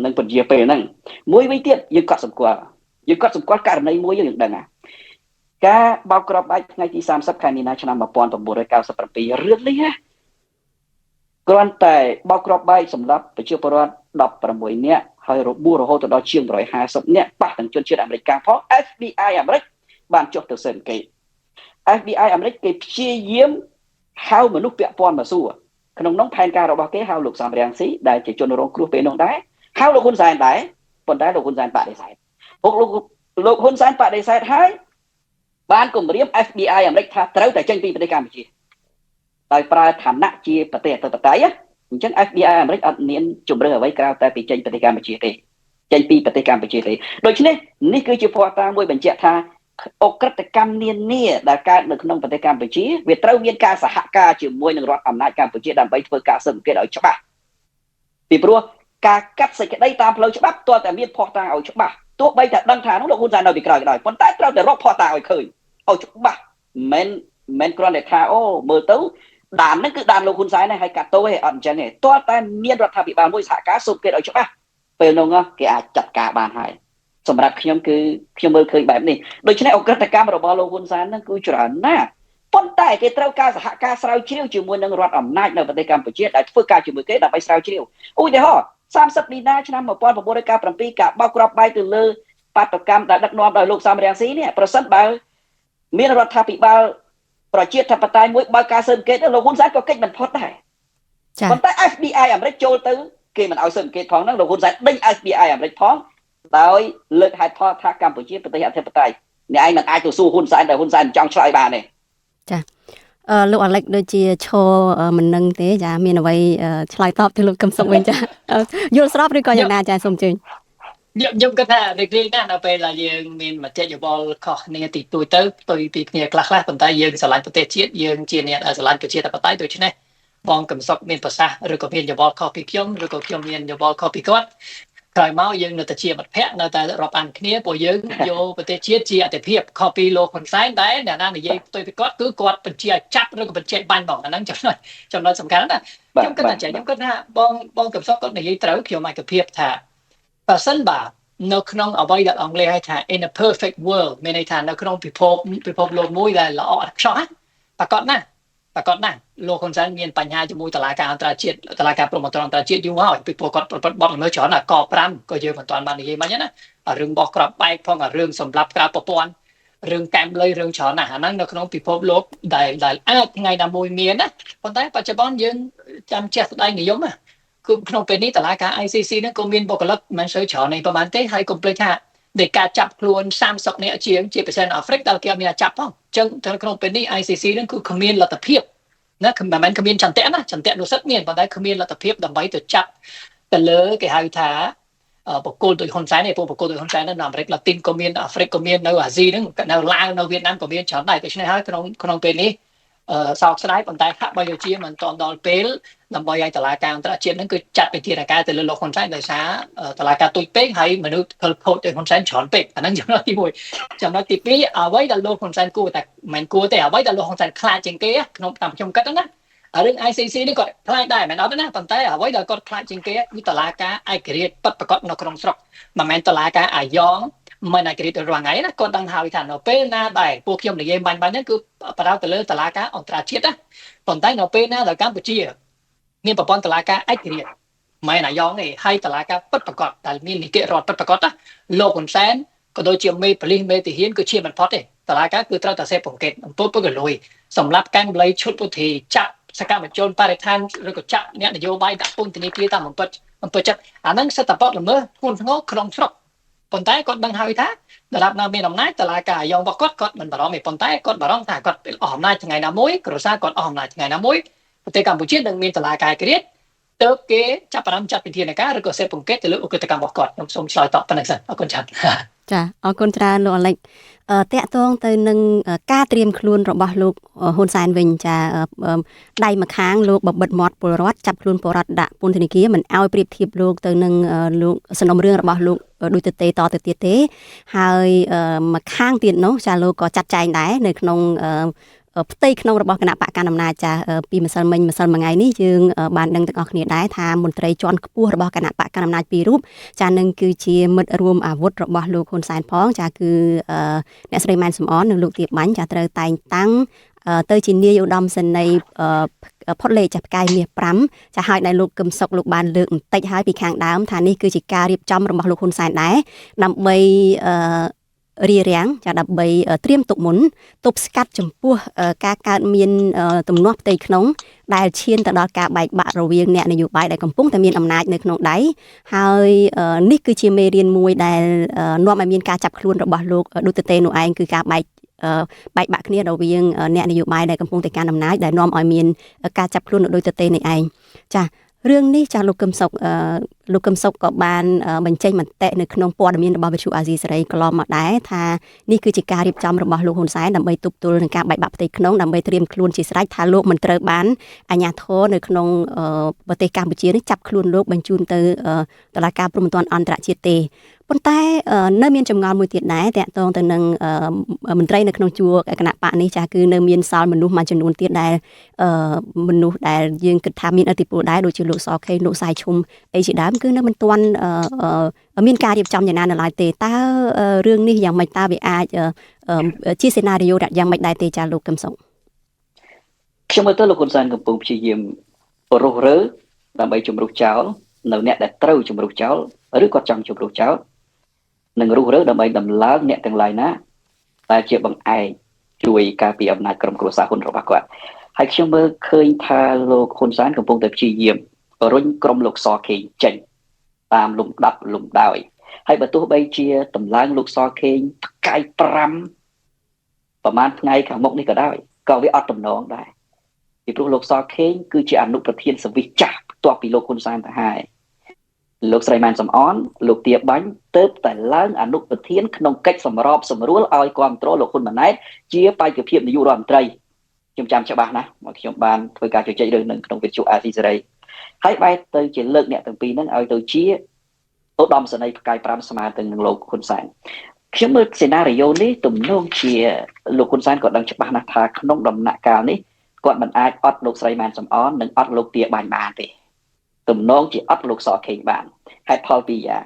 នឹងពន្យាពេលហ្នឹងមួយវិញទៀតយើងកត់សម្គាល់ករណីមួយយើងដឹងណាការបោកគ្រាប់បែកថ្ងៃទី30ខែមីនាឆ្នាំ1997រឿងនេះណាគ្រាន់តែបោកគ្រាប់បែកសម្រាប់ប្រជាពលរដ្ឋ16នាក់ហើយរបួសរហូតដល់ជាង150នាក់ប៉ះទាំងជនជាតិអាមេរិកផង FBI អាមេរិកបានចុះទៅស៊ើបអង្កេត FBI អាមេរិកគេព្យាយាមហៅមនុស្សពាក់ព័ន្ធមកសួរក្នុងនោះផែនការរបស់គេហៅលោកសំរាំងស៊ីដែលជាជនរងគ្រោះពេលនោះដែរហៅលោកហ៊ុនសែនដែរប៉ុន្តែលោកហ៊ុនសែនបដិសេធលោកហ៊ុនសែនបដិសេធហើយបានគម្រាម FBI អាមេរិកថាត្រូវតែចេញពីប្រទេសកម្ពុជាដោយប្រើឋានៈជាប្រទេសអធិបតេយ្យអញ្ចឹង FBI អាមេរិកអត់មានជំរឿអ្វីក្រៅតែពីចេញប្រទេសកម្ពុជាទេ ចេញពីប្រទេសកម្ពុជាទេដូច្នេះនេះគឺជាភស្តុតាងមួយបញ្ជាក់ថាអក្រិតកម្មនានាដែលកើតនៅក្នុងប្រទេសកម្ពុជាវាត្រូវមានការសហការជាមួយនឹងរដ្ឋអំណាចកម្ពុជាដើម្បីធ្វើការស៊ើបអង្កេតឲ្យច្បាស់ពីព្រោះការកាត់សេចក្តីតាមផ្លូវច្បាប់ទាល់តែមានភស្តុតាងឲ្យច្បាស់ទោះបីតែដឹងថានោះលោកហ៊ុនសែននៅពីក្រោយក៏ដោយប៉ុន្តែត្រូវតែរកភស្តុតាងឲ្យឃើញឲ្យច្បាស់មិនមែនគ្រាន់តែថាអូមើលទៅដានហ្នឹងគឺដានលោកហ៊ុនសែនហើយកាត់ទោសឯងអត់អញ្ចឹងទេទាល់តែមានរដ្ឋាភិបាលមួយសហការស៊ើបអង្កេតឲ្យច្បាស់ពេលនោះគេអាចចាត់ការបានហើយសម្រាប់ខ្ញុំគឺខ្ញុំមើលឃើញបែបនេះដូច្នេះអក្រិតកម្មរបស់លោកហ៊ុនសែនហ្នឹងគឺច្រើនណាស់ប៉ុន្តែគេត្រូវការសហការស្រាវជ្រាវជាមួយនឹងរដ្ឋអំណាចនៅប្រទេសកម្ពុជាដែលធ្វើការជាមួយគេដើម្បីស្រាវជ្រាវឧទាហរណ៍30មីនាឆ្នាំ1997ការបោកគ្រាប់បែកទៅលើបាតុកម្មដែលដឹកនាំដោយលោកសំរងស៊ីនេះប្រសិនបើមានរដ្ឋាភិបាលប្រជាធិបតេយ្យមួយបើកការស៊ើបអង្កេតលោកហ៊ុនសែនក៏គេចមិនផុតដែរប៉ុន្តែ FBI អាមេរិកចូលទៅគេមិនឲ្យស៊ើបអង្កេតផងហ្នឹងលោកហ៊ុនសែនដេញ FBI អាមេរិកផងដោយលើកហេតុផលថាកម្ពុជាប្រទេសអធិបតេយ្យអ្នកឯងមិនអាចទៅសួរហ៊ុនសែនតែហ៊ុនសែនមិនចង់ឆ្លើយបានទេចាលោកអាឡិចដូចជាឈរមិននឹងទេចាមានអ្វីឆ្លើយតបទៅលោកកឹមសុខវិញចាយល់ស្របឬក៏យ៉ាងណាចាសូមអញ្ជើញខ្ញុំគិតថារីករាយណាស់ដល់ពេលដែលយើងមានមតិយោបល់ខុសគ្នាតិចតួចទៅផ្ទុយពីគ្នាខ្លះៗប៉ុន្តែយើងស្រឡាញ់ប្រទេសជាតិយើងជាអ្នកដែលស្រឡាញ់ប្រជាធិបតេយ្យដូច្នេះបងកឹមសុខមានប្រសាសន៍ឬក៏មានយោបល់ខុសពីខ្ញុំឬក៏ខ្ញុំមានយោបល់ខុសពីគាត់ក្រោយមកយើងនៅតែជាមិត្តភក្តិនៅតែរាប់អានគ្នាព្រោះយើងយកប្រទេសជាតិជាអតិភិបខុសពីលោកហ៊ុនសែនដែលអ្នកណានិយាយផ្ទុយពីគាត់គឺគាត់បញ្ជាឲ្យចាប់ឬក៏បញ្ជាឲ្យបាញ់ហ្មងអាហ្នឹងចំណុចសំខាន់ណាខ្ញុំគិតថាខ្ញុំគិតថាបងកឹមសុខគាត់និយាយត្រូវខ្ញុំឯកភាពថាបើសិនបើនៅក្នុងអ្វីដែលអង់គ្លេសហៅថា in a perfect world មានន័យថានៅក្នុងពិភពលោកមួយដែលល្អឥតខ្ចោះប្រាកដណាស់លោកហ៊ុនសែនមានបញ្ហាជាមួយតុលាការអន្តរជាតិតុលាការព្រហ្មទណ្ឌអន្តរជាតិយូរហើយពីព្រោះគាត់ប្រព្រឹត្តបទល្មើសច្រើនណាក5ក៏យើងមិនទាន់បាននិយាយមិញណារឿងបោះក្របបែកផងរឿងសម្លាប់ក្រៅប្រព័ន្ធរឿងកែមលុយរឿងច្រើនណាស់អាហ្នឹងនៅក្នុងពិភពលោកដែលអាចថ្ងៃណាមួយមានណាប៉ុន្តែបច្ចុប្បន្នយើងចាំចេះស្ដែងនិយមណាគឺក្នុងពេលនេះតុលាការ ICC ហ្នឹងក៏មានបុគ្គលិកមិនសូវច្រើននេះប្រហែលទេហើយកុំភ្លេចថានៃការចាប់ខ្លួន30នាក់ជាងជាពិសេសនៅអាហ្វ្រិកដែលគេអត់មានចាប់ផងអញ្ចឹងក្នុងពេលនេះ ICC ហ្នឹងគឺគ្មានលទ្ធភាពណាមិនមែនគ្មានចន្ទៈណាចន្ទៈនុសិទ្ធមានប៉ុន្តែគ្មានលទ្ធភាពដើម្បីទៅចាប់ទៅលើគេហៅថាបុគ្គលដូចហ៊ុនសែនឯពួកបុគ្គលដូចហ៊ុនសែននៅអាមេរិកឡាទីនក៏មានអាហ្វ្រិកក៏មាននៅអាស៊ីហ្នឹងនៅឡាវនៅវៀតណាមក៏មានច្រើនដែរដូច្នេះហើយក្នុងពេលនេះសោកស្ដាយប៉ុន្តែហាក់បីដូចជាមិនទាន់ដល់ពេលដើម្បីឲ្យតុលាការអន្តរជាតិហ្នឹងគឺចាត់វិធានការទៅលើលោកហ៊ុនសែនដោយសារតុលាការទូចពេកហើយមនុស្សខិលខូចទៅហ៊ុនសែនច្រើនពេកអាហ្នឹងចំណុចទី1ចំណុចទី2អ្វីដែលលោកហ៊ុនសែនគួរតែមិនគួរទេអ្វីដែលលោកហ៊ុនសែនខ្លាចជាងគេក្នុងតាមខ្ញុំគិតណារឿង ICC នេះគាត់ខ្លាចដែរមិនអត់ទេណាប៉ុន្តែអ្វីដែលគាត់ខ្លាចជាងគេគឺតុលាការឯករាជ្យពិតប្រាកដនៅក្នុងស្រុកមិនមែនតុលាការអាយ៉ងមិនឯករាជ្យរាល់ថ្ងៃណាគាត់ដឹងហើយថានៅពេលណាដែលពួកខ្ញុំនិយាយបាញ់ហ្នឹងគឺបដៅទៅលើតុលាការអន្តរជាតិណាប៉ុន្តែនៅពេលណាដែលកម្ពុជាមានប្រព័ន្ធតុលាការឯករាជ្យមិនអាយ៉ងទេហើយតុលាការពិតប្រាកដដែលមាននីតិរដ្ឋពិតប្រាកដណាលោកហ៊ុនសែនក៏ដូចជាមេប៉ូលីសមេទាហានគឺជាមិនផុតទេតុលាការគឺត្រូវតែសេពអង្កេតអំពើពុករលួយសម្រាប់កែមលៃឈុតពុទ្ធីចាប់សកម្មជនបរិស្ថានឬក៏ចាប់អ្នកនយោបាយដាក់ពន្ធនាគារតាមអំពើចិត្តអាហ្នឹងសិតតែបទល្មើសធ្ងន់ធ្ងរក្នុងស្រុកប៉ុន្តែគាត់ដឹងហើយថាដរាបណាមានអំណាចតុលាការអាយ៉ងរបស់គាត់គាត់មិនបារម្ភទេប៉ុន្តែគាត់បារម្ភថាគាត់អស់អំណាចថ្ងៃណាមួយគ្រួសារគាត់អស់អំណាចថ្ងៃណាមួយប្រទេសកម្ពុជានឹងមានតុលាការឯករាជ្យទើបគេចាប់ផ្ដើមចាត់វិធានការឬក៏ស៊ើបអង្កេតទៅលើឧក្រិដ្ឋកម្មរបស់គាត់ខ្ញុំសូមឆ្លើយតបប៉ុណ្ណឹងសិនអរគុណច្រើនចាអរគុណច្រើនលោកអាឡិចតាក់ទងទៅនឹងការត្រៀមខ្លួនរបស់លោកហ៊ុនសែនវិញចាដៃម្ខាងលោកបបិទមាត់ពលរដ្ឋចាប់ខ្លួនពលរដ្ឋដាក់ពន្ធនាគារមិនឲ្យប្រៀបធៀបលោកទៅនឹងលោកសំណុំរឿងរបស់លោកដូចទៅទេតទៅទៀតទេហើយម្ខាងទៀតនោះចាលោកក៏ចាត់ចែងដែរនៅក្នុងផ្ទៃក្នុងរបស់គណៈបកកណ្ដាលអំណាចចាពីម្សិលមិញម្សិលមួយថ្ងៃនេះយើងបានដឹងទាំងអស់គ្នាដែរថាមន្ត្រីជាន់ខ្ពស់របស់គណៈបកកណ្ដាលអំណាចពីររូបចានឹងគឺជាមិត្តរួមអាវុធរបស់លោកហ៊ុនសែនផងចាគឺអ្នកស្រីម៉ែនសំអននិងលោកទៀបបាញ់ចាត្រូវតែងតាំងទៅជានាយឧត្តមសេនីយ៍ផុតលេខចាផ្កាយមាស5ចាហើយដែលលោកកឹមសុខលោកបានលើកបន្តិចហើយពីខាងដើមថានេះគឺជាការរៀបចំរបស់លោកហ៊ុនសែនដែរដើម្បីរារាំងចាដើម្បីត្រៀមទុកមុនទប់ស្កាត់ចំពោះការកើតមានទំនាស់ផ្ទៃក្នុងដែលឈានទៅដល់ការបែកបាក់រវាងអ្នកនយោបាយដែលកំពុងតែមានអំណាចនៅក្នុងដៃហើយនេះគឺជាមេរៀនមួយដែលនាំឲ្យមានការចាប់ខ្លួនរបស់លោកឌូតេតេនោះឯងគឺការបែកបាក់គ្នារវាងអ្នកនយោបាយដែលកំពុងតែកាន់អំណាចដែលនាំឲ្យមានការចាប់ខ្លួនដោយឌូតេតេនេះឯងចា រឿងនេះចាស់លោកកឹមសុខលោកកឹមសុខក៏បានបញ្ចេញមតិនៅក្នុងព័ត៌មានរបស់វិទ្យុអាស៊ីសេរីកន្លងមកដែរថានេះគឺជាការរៀបចំរបស់លោកហ៊ុនសែនដើម្បីទប់ទល់នឹងការបែកបាក់ផ្ទៃក្នុងដើម្បីត្រៀមខ្លួនជាស្រេចថាលោកមិនត្រូវបានអាជ្ញាធរនៅក្នុងប្រទេសកម្ពុជានេះចាប់ខ្លួនលោកបញ្ជូនទៅតុលាការព្រហ្មទណ្ឌអន្តរជាតិទេប៉ុន្តែនៅមានចម្ងល់មួយទៀតដែរតាក់ទងទៅនឹងមន្ត្រីនៅក្នុងជួរគណៈបកនេះចាស់គឺនៅមានសល់មនុស្សមួយចំនួនទៀតដែលមនុស្សដែលយើងគិតថាមានឥទ្ធិពលដែរដូចជាលោកសខេងលោកសាយឈុំអីជាដើមគឺនៅមិនទាន់មានការរៀបចំយ៉ាងណានៅឡើយទេតើរឿងនេះយ៉ាងម៉េចតើវាអាចជាសេណារីយ៉ូយ៉ាងម៉េចដែរទេចាលោកកឹមសុខខ្ញុំមើលទៅលោកហ៊ុនសែនកំពុងព្យាយាមរុះរើដើម្បីជំរុះចោលនៅអ្នកដែលត្រូវជំរុះចោលឬគាត់ចង់ជំរុះចោលនឹងរុះរើដើម្បីដំឡើងអ្នកទាំងឡាយណាដែលជាបង្អែកជួយការពារអំណាចក្រុមគ្រួសារហ៊ុនរបស់គាត់ហើយខ្ញុំមើលឃើញថាលោកហ៊ុនសែនកំពុងតែព្យាយាមរុញក្រុមលោកសខេងចេញតាមលំដាប់លំដោយហើយបើទោះបីជាតម្លើងលោកសខេងផ្កាយ5ប្រហែលថ្ងៃខាងមុខនេះក៏ដោយក៏វាអត់តំណងដែរពីព្រោះលោកសខេងគឺជាអនុប្រធានសវិសចាស់ផ្ទាល់ពីលោកហ៊ុនសែនទៅហើយលោកស្រីម៉ែនសំអនលោកទាបាញ់ទៅតែឡើងអនុប្រធានក្នុងកិច្ចសម្របសម្រួលឲ្យគ្រប់គ្រងលោកហ៊ុនម៉ាណែតជាបេក្ខភាពនាយករដ្ឋមន្ត្រីខ្ញុំចាំច្បាស់ណាស់មកខ្ញុំបានធ្វើការជជែករឿងនឹងក្នុងវិទ្យុអាស៊ីសេរីហើយបែរទៅជាលើកអ្នកទាំងពីរហ្នឹងឲ្យទៅជាឧត្តមសេនីយ៍ផ្កាយ5ស្មើទៅនឹងលោកហ៊ុនសែនខ្ញុំមើលសេណារីយ៉ូនេះទំនងជាលោកហ៊ុនសែនក៏ដឹងច្បាស់ណាស់ថាក្នុងដំណាក់កាលនេះគាត់មិនអាចអត់លោកស្រីម៉ែនសំអននិងអត់លោកទាបាញ់បានទេទំនងជាអត់លោកសខេងបានហេតុផលពីរយ៉ាង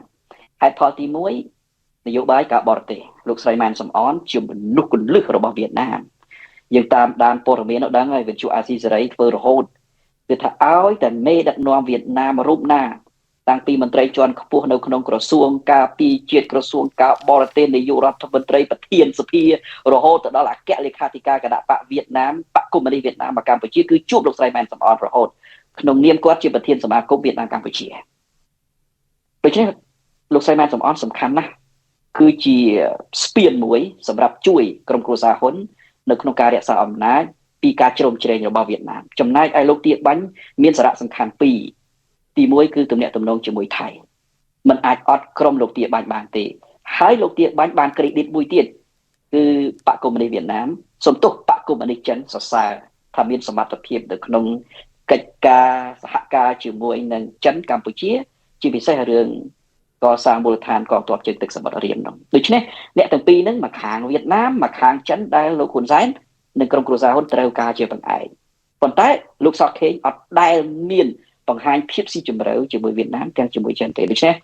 ហេតុផលទី1នយោបាយការបរទេសលោកស្រីម៉ែនសំអនជាមនុស្សគន្លឹះរបស់វៀតណាមយើងតាមដានព័ត៌មានដល់ដឹងហើយវិទ្យុអាស៊ីសេរីធ្វើរហូតគឺថាឲ្យតែមេដឹកនាំវៀតណាមរូបណាតាំងពីមន្ត្រីជាន់ខ្ពស់នៅក្នុងក្រសួងការពារជាតិក្រសួងការបរទេសនាយករដ្ឋមន្ត្រីប្រធានសភារហូតទៅដល់អគ្គលេខាធិការគណៈបកវៀតណាមបកកុម្មុយនីសវៀតណាមមកកម្ពុជាគឺជួបលោកស្រីម៉ែនសំអនរហូតក្នុងនាមគាត់ជាប្រធានសមាគមវៀតណាមកម្ពុជាដូច្នេះលោកស្រីម៉ែនសំអនសំខាន់ណាស់គឺជាស្ពានមួយសម្រាប់ជួយក្រុមគ្រួសារហ៊ុននៅក្នុងការរក្សាអំណាចពីការជ្រោមជ្រែងរបស់វៀតណាមចំណែកឯលោកទាបាញ់មានសារៈសំខាន់ពីរទី1គឺទំនាក់ទំនងជាមួយថៃมันអាចអត់ក្រុមលោកទាបាញ់បានទេហើយលោកទាបាញ់បានក្រេឌីតមួយទៀតគឺបកកុម្មុយនីសវៀតណាមសំទោសបកកុម្មុយនីសចិនសរសើរថាមានសមត្ថភាពនៅក្នុងកិច្ចការសហការជាមួយនឹងចិនកម្ពុជាជាពិសេសរឿងកសាងមូលដ្ឋានកងទ័ពជើងទឹកសមុទ្ររៀមនោះដូច្នេះអ្នកទាំងពីរហ្នឹងមកខាងវៀតណាមមកខាងចិនដែលលោកហ៊ុនសែននិងក្រុមគ្រួសារហ៊ុនត្រូវការជាបង្អែកប៉ុន្តែលោកសខេងអត់ដែលមានបង្ហាញភាពស៊ីជម្រៅជាមួយវៀតណាមទាំងជាមួយចិនទេដូច្នេះ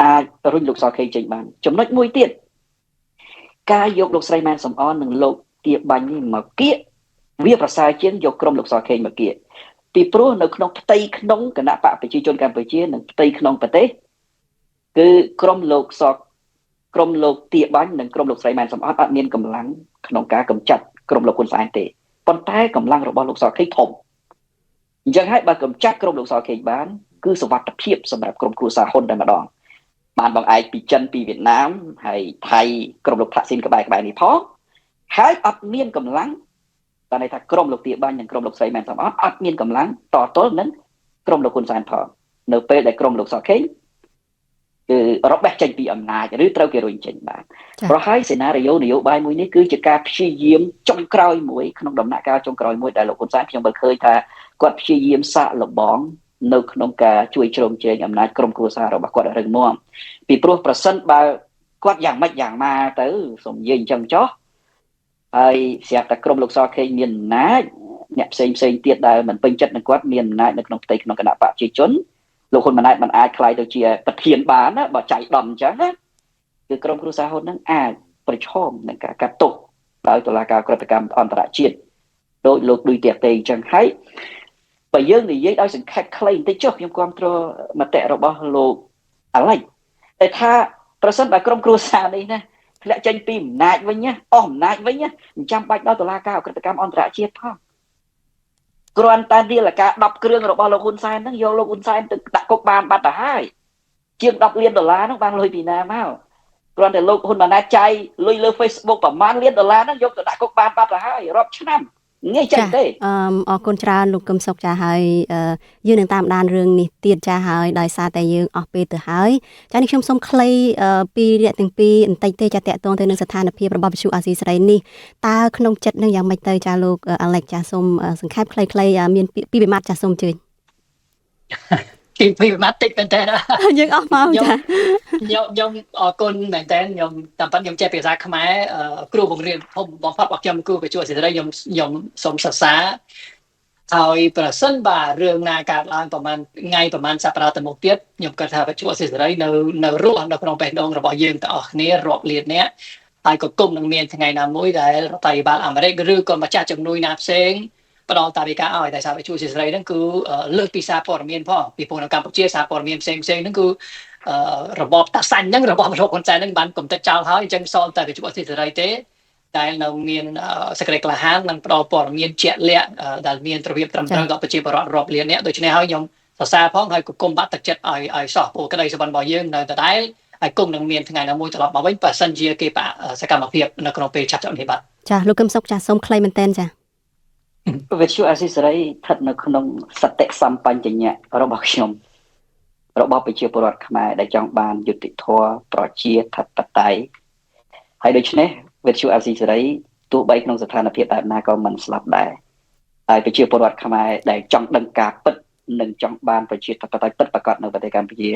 អាចរុញលោកសខេងចេញបានចំណុចមួយទៀតការយកលោកស្រីម៉ែនសំអននិងលោកទាបាញ់នេះមកគៀកវាប្រសើរជាងយកក្រុមលោកសខេងមកគៀកពីព្រោះនៅក្នុងផ្ទៃក្នុងគណៈបកប្រជាជនកម្ពុជានិងផ្ទៃក្នុងប្រទេសគឺក្រុមលោកសក្រុមលោកទាបាញ់និងក្រុមលោកស្រីម៉ែនសំអនអត់មានកម្លាំងក្នុងការកម្ចាត់ក្រុមលោកហ៊ុនសែនទេប៉ុន្តែកម្លាំងរបស់លោកសខេងធំអញ្ចឹងហើយបើកម្ចាត់ក្រុមលោកសខេងបានគឺសុវត្ថិភាពសម្រាប់ក្រុមគ្រួសារហ៊ុនតែម្ដងបានបង្អែកពីចិនពីវៀតណាមហើយថៃក្រុមលោកថាក់ស៊ីនក្បែរៗនេះផងហើយអត់មានកម្លាំងបានន័យថាក្រុមលោកទាបាញ់និងក្រុមលោកស្រីម៉ែនសំអនអត់មានកម្លាំងតទល់នឹងក្រុមលោកហ៊ុនសែនផងនៅពេលដែលក្រុមលោកសខេងគឺរបេះចេញពីអំណាចឬត្រូវគេរុញចេញបានព្រោះហើយសេណារីយ៉ូនយោបាយមួយនេះគឺជាការព្យាយាមចុងក្រោយមួយក្នុងដំណាក់កាលចុងក្រោយមួយដែលលោកហ៊ុនសែនខ្ញុំមើលឃើញថាគាត់ព្យាយាមសាកល្បងនៅក្នុងការជួយជ្រោមជ្រែងអំណាចក្រុមគ្រួសាររបស់គាត់រឹងមាំពីព្រោះប្រសិនបើគាត់យ៉ាងម៉េចយ៉ាងម៉ាទៅសូមនិយាយអញ្ចឹងចុះហើយស្រាប់តែក្រុមលោកសខេងមានអំណាចអ្នកផ្សេងផ្សេងទៀតដែលមិនពេញចិត្តនឹងគាត់មានអំណាចនៅក្នុងផ្ទៃក្នុងគណៈបកប្រជាជនលោកហ៊ុនម៉ាណែតមិនអាចក្លាយទៅជាប្រធានបានណាបើចៃដន្យអញ្ចឹងណាគឺក្រុមគ្រួសារហ៊ុននឹងអាចប្រឈមនឹងការកាត់ទោសដោយតុលាការក្រឹតកម្មអន្តរជាតិដោយលោកឌុយទៀតេអញ្ចឹងហើយបើយើងនិយាយដោយសង្ខេបខ្លីបន្តិចចុះខ្ញុំគាំទ្រមតិរបស់លោកអាឡិចតែថាប្រសិនបើក្រុមគ្រួសារនេះណាធ្លាក់ចេញពីអំណាចវិញណាអស់អំណាចវិញណាមិនចាំបាច់ដល់តុលាការក្រឹតកម្មអន្តរជាតិផងគ្រាន់តែនាឡិកា10គ្រឿងរបស់លោកហ៊ុនសែនហ្នឹងយកលោកហ៊ុនសែនទៅដាក់គុកបានបាត់ទៅហើយជាង10លានដុល្លារហ្នឹងបានលុយពីណាមកគ្រាន់តែលោកហ៊ុនម៉ាណែតចាយលុយលើ Facebook ប្រមាណលានដុល្លារហ្នឹងយកទៅដាក់គុកបានបាត់ទៅហើយរាប់ឆ្នាំ ងាយចេញទេ អឺអរគុណច្រើនលោកកឹមសុខចាហើយយើងនឹងតាមដានរឿងនេះទៀតចាហើយដោយសារតែយើងអស់ពេលទៅហើយចានេះខ្ញុំសូមខ្លីពីអ្នកទាំងពីរបន្តិចទេចាតកតងទៅនឹងស្ថានភាពរបស់វិទ្យុអាស៊ីសេរីនេះតើក្នុងចិត្តនឹងយ៉ាងម៉េចទៅចាលោកអាឡិចចាសូមសង្ខេបខ្លីៗមានពីរម៉ាត់ចាសូមអញ្ជើញ ពីម៉ាត់តិចមែនតើ យើងអស់មកចា ខ្ញុំអរគុណមែនតើខ្ញុំតាមពិតខ្ញុំចេះភាសាខ្មែរគ្រូបង្រៀនធំបំផុតរបស់ខ្ញុំគ្រូវិទ្យុអាស៊ីសេរីខ្ញុំខ្ញុំសូមសរសើរហើយប្រសិនបើរឿងណាកើតឡើងប្រហែលថ្ងៃប្រហែលសប្តាហ៍ទៅមុខទៀតខ្ញុំគិតថាវិទ្យុអាស៊ីសេរីនៅនៅរស់នៅក្នុងបេះដូងរបស់យើងទាំងអស់គ្នារាប់លានអ្នកហើយក៏គុំនឹងមានថ្ងៃណាមួយដែលរដ្ឋាភិបាលអាមេរិកឬក៏ម្ចាស់ជំនួយណាផ្សេងផ្ដល់តាវិការឲ្យតែសារវិទ្យុសេរីហ្នឹងគឺលើសពីសារព័ត៌មានផងពីព្រោះនៅកម្ពុជាសារព័ត៌មានផ្សេងផ្សេងហ្នឹងគឺរបបតាសាញ់ហ្នឹងរបបលោកហ៊ុនសែនហ្នឹងបានកំទេចចោលហើយអញ្ចឹងសល់តែវិទ្យុសេរីទេដែលនៅមានសេចក្តីក្លាហាននិងផ្ដល់ព័ត៌មានជាក់លាក់ដែលមានរបៀបត្រឹមត្រូវដល់ប្រជាពលរដ្ឋរាប់លានអ្នកដូច្នេះហើយខ្ញុំសរសើរផងហើយក៏គុំបាក់ទឹកចិត្តឲ្យឲ្យសោះព្រោះក្តីសុបិនរបស់យើងនៅដដែលហើយគង់នឹងមានថ្ងៃណាមួយត្រឡប់មកវិញបើសិនជាគេបាក់សកម្មភាពនៅក្នុងពេលឆាប់ៗនេះបាទ ចាលោកកឹមសុខចាសូមខ្លីមែនតើចា វិទ្យុអាស៊ីសេរីស្ថិតនៅក្នុងសតិសម្បញ្ញៈរបស់ខ្ញុំរបស់ប្រជាពលរដ្ឋខ្មែរដែលចង់បានយុត្តិធម៌ប្រជាធិបតេយ្យហើយដូច្នេះវិទ្យុអាស៊ីសេរីទោះបីក្នុងស្ថានភាពបែបណាក៏មិនស្លាប់ដែរហើយប្រជាពលរដ្ឋខ្មែរដែលចង់ដឹងការពិតនិងចង់បានប្រជាធិបតេយ្យពិតប្រាកដនៅប្រទេសកម្ពុជា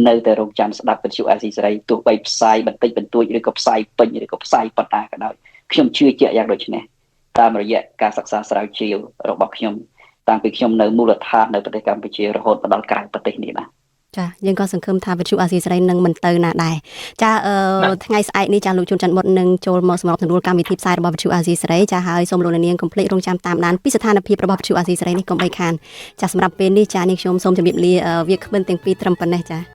នៅតែរងចាំស្ដាប់វិទ្យុអាស៊ីសេរីទោះបីផ្សាយបន្តិចបន្តួចឬក៏ផ្សាយពេញឬក៏ផ្សាយប៉ុណ្ណាក៏ដោយខ្ញុំជឿជាក់យ៉ាងដូចនេះតាមរយៈការសិក្សាស្រាវជ្រាវរបស់ខ្ញុំតាំងពីខ្ញុំនៅមូលដ្ឋាននៅប្រទេសកម្ពុជារហូតមកដល់ក្រៅប្រទេសនេះបាទ ចាយើងក៏សង្ឃឹមថាវិទ្យុអាស៊ីសេរីនឹងមិនទៅណាដែរចាថ្ងៃស្អែកនេះចាលោកជួនច័ន្ទបុតនឹងចូលមកសម្របសម្រួលកម្មវិធីផ្សាយរបស់វិទ្យុអាស៊ីសេរីចាហើយសូមលោកនាងកុំភ្លេចរងចាំតាមដានពីស្ថានភាពរបស់វិទ្យុអាស៊ីសេរីនេះកុំបីខានចាសម្រាប់ពេលនេះចានេះខ្ញុំសូមជម្រាបលាវាគ្មិនទាំងពីរត្រឹមប៉ុណ្ណេះចា